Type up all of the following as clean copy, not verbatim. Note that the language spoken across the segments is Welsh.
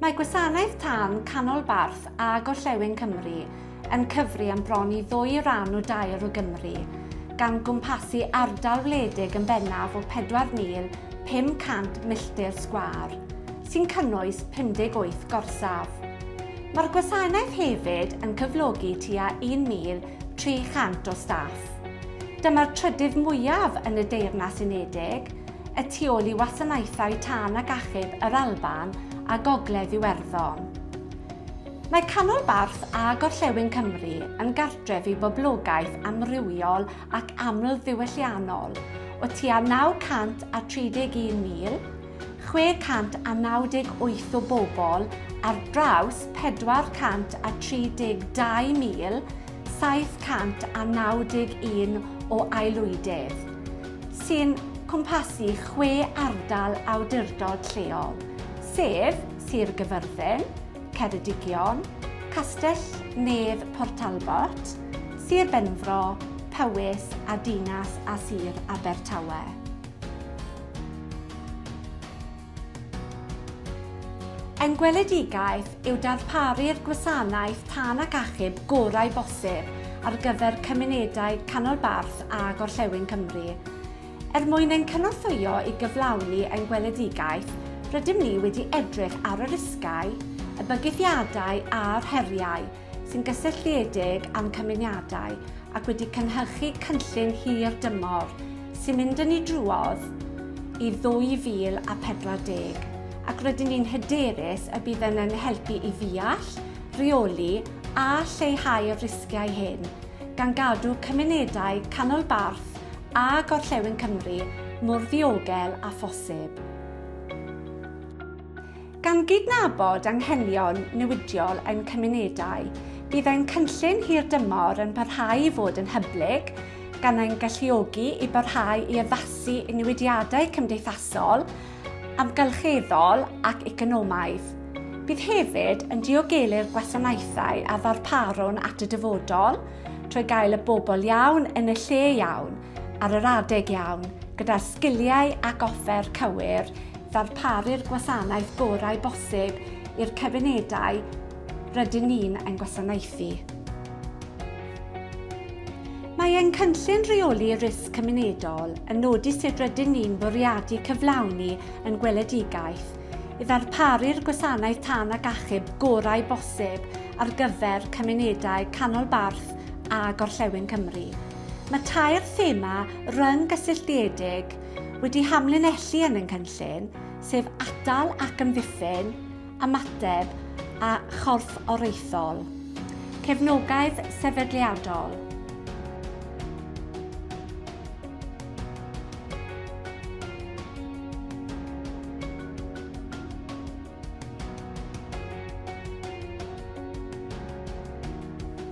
Mae Gwasanaeth Tân Canolbarth a Gorllewin Cymru yn cyfri am bron i ddwy ran o dair o Gymru, gan gwmpasu ardal wledig yn bennaf o 4,500 milltir sgwâr, sy'n cynnwys 58 gorsaf. Mae'r gwasanaeth hefyd yn cyflogi tua 1,300 o staff. Dyma'r trydydd mwyaf yn y Deyrnas Unedig, y tu ôl i wasanaethau tân ac achub yr Alban a Gogledd Iwerddon. Mae Canolbarth a Gorllewin Cymru yn gartref i boblogaeth amrywiol ac amlddiwylliannol o tua 931,698 o bobl ar draws 432,791 o aelwydydd, sy'n cwmpasu chwe ardal awdurdod lleol, sef Sir Gyfyrddin, Ceredigion, Castell Nedd Port Talbot, Sir Benfro, Powys a Dinas a Sir Abertawe. Ein gweledigaeth yw darparu'r gwasanaeth tân ac achub gorau bosib ar gyfer cymunedau Canolbarth a Gorllewin Cymru. Er mwyn ein cynorthwyo i gyflawni ein gweledigaeth, rydym ni wedi edrych ar y risgau, y bygythiadau a'r heriau sy'n gysylltiedig â'n cymunedau ac wedi cynhyrchu cynllun hir dymor sy'n mynd â ni drwodd i 2040, ac rydyn ni'n hyderus y bydd yn ein helpu i ddeall, rheoli a lleihau'r risgiau hyn, gan gadw cymunedau Canolbarth a Gorllewin Cymru mor ddiogel â phosib. Gan gydnabod anghenion newidiol ein cymunedau, bydd ein cynllun hir dymor yn parhau i fod yn hyblyg, gan ein galluogi i barhau i addasu i newidiadau cymdeithasol, amgylcheddol ac economaidd. Bydd hefyd yn diogelu'r gwasanaethau a ddarparwn at y dyfodol, trwy gael y bobl iawn yn y lle iawn, ar yr adeg iawn, gyda'r sgiliau ac offer cywir, ddarparu'r gwasanaeth gorau bosib i'r cymunedau rydyn ni'n ein gwasanaethu. Mae ein cynllun rheoli risg cymunedol yn nodi sut rydyn ni'n bwriadu cyflawni yn gweledigaeth i ddarparu'r gwasanaeth tân ac achub gorau bosib ar gyfer cymunedau Canolbarth a Gorllewin Cymru. Mae tair thema ryng-gysylltiedig wedi hamlinellu yn ein cynllun, sef atal ac amddiffyn, ymateb a chorfforaethol. Cefnogaeth sefydliadol.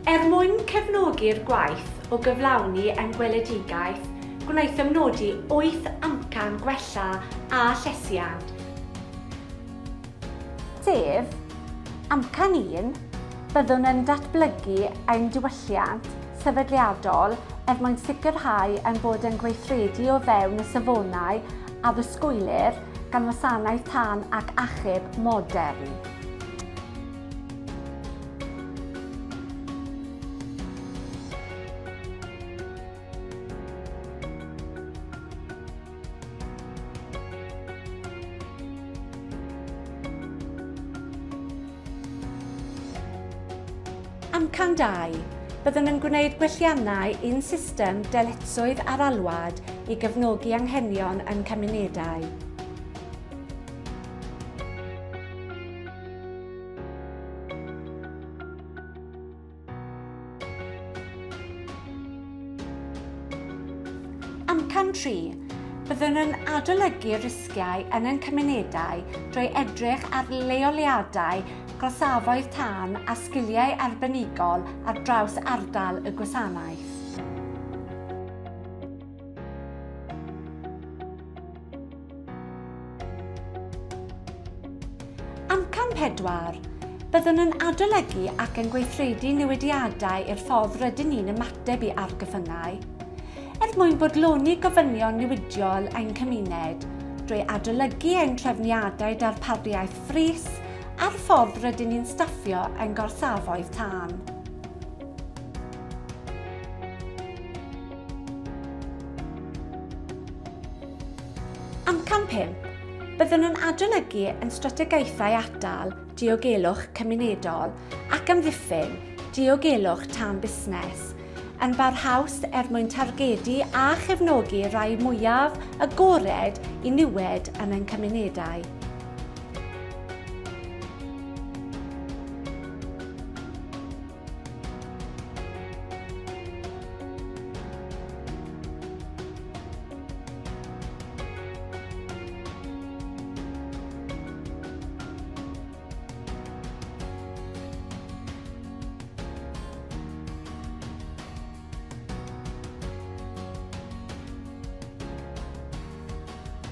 Er mwyn cefnogi'r gwaith o gyflawni ein gweledigaeth, gwnaethom nodi 8 amcan gwella a llesiant, sef amcan 1, byddwn yn datblygu ein diwylliant sefydliadol er mwyn sicrhau ein bod yn gweithredu o fewn y safonau a ddisgwylir gan wasanaeth tân ac achub modern. Amcan 2. Byddwn yn gwneud gwelliannau i'n system dyletswydd ar alwad i gefnogi anghenion ein cymunedau. Amcan 3. Byddwn yn adolygu risgiau yn ein cymunedau drwy edrych ar leoliadau, gorsafoedd tân a sgiliau arbenigol ar draws ardal y gwasanaeth. Amcan 4. Byddwn yn adolygu ac yn gweithredu newidiadau i'r ffordd rydyn ni'n ymateb i argyfyngau, er mwyn bodloni gofynion newidiol ein cymuned drwy adolygu ein trefniadau darpariaeth frys a'r ffordd rydyn ni'n staffio ein gorsafoedd tân. Amcan 5. Byddwn yn adolygu yn strategaethau atal diogelwch cymunedol ac amddiffyn diogelwch tân busnes yn barhaus er mwyn targedu a chefnogi rai mwyaf agored i niwed yn ein cymunedau.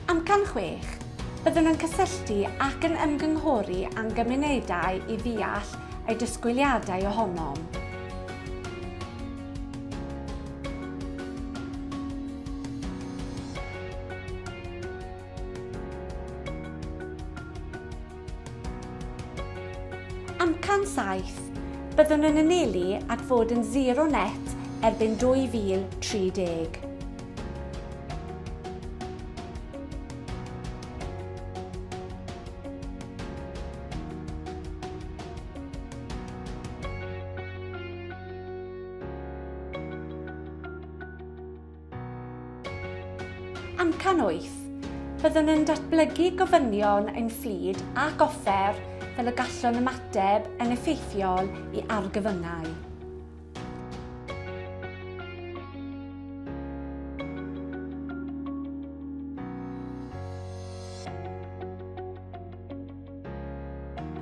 Amcan 6. Byddwn yn cysylltu ac yn ymgynghori â'n gymunedau i ddeall eu disgwyliadau ohonom. Amcan 7. Byddwn yn anelu at fod yn zero net erbyn 2030. Amcan 8. Byddwn yn datblygu gofynion ein fflyd ac offer fel y gallwn ymateb yn effeithiol i argyfyngau.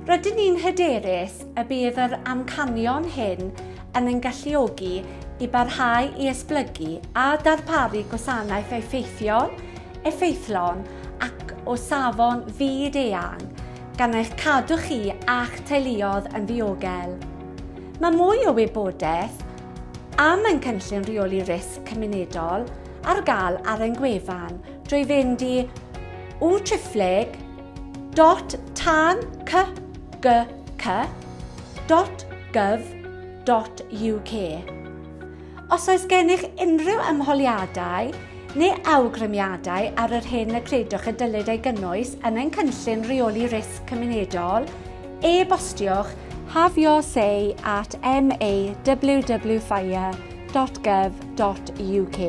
Rydyn ni'n hyderus y bydd yr amcanion hyn yn ein galluogi i barhau i esblygu a darparu gwasanaeth effeithiol, effeithlon ac o safon fyd eang, gan eich cadw chi a'ch teuluoedd yn ddiogel. Mae mwy o wybodaeth am ein cynllun rheoli risg cymunedol ar gael ar ein gwefan drwy fynd i www.tanckgc.gov.uk. Os oes gennych unrhyw ymholiadau neu awgrymiadau ar yr hyn y credwch y dylid ei gynnwys yn ein cynllun rheoli risg cymunedol, e-bostiwch haveyoursay@mawwfire.gov.uk.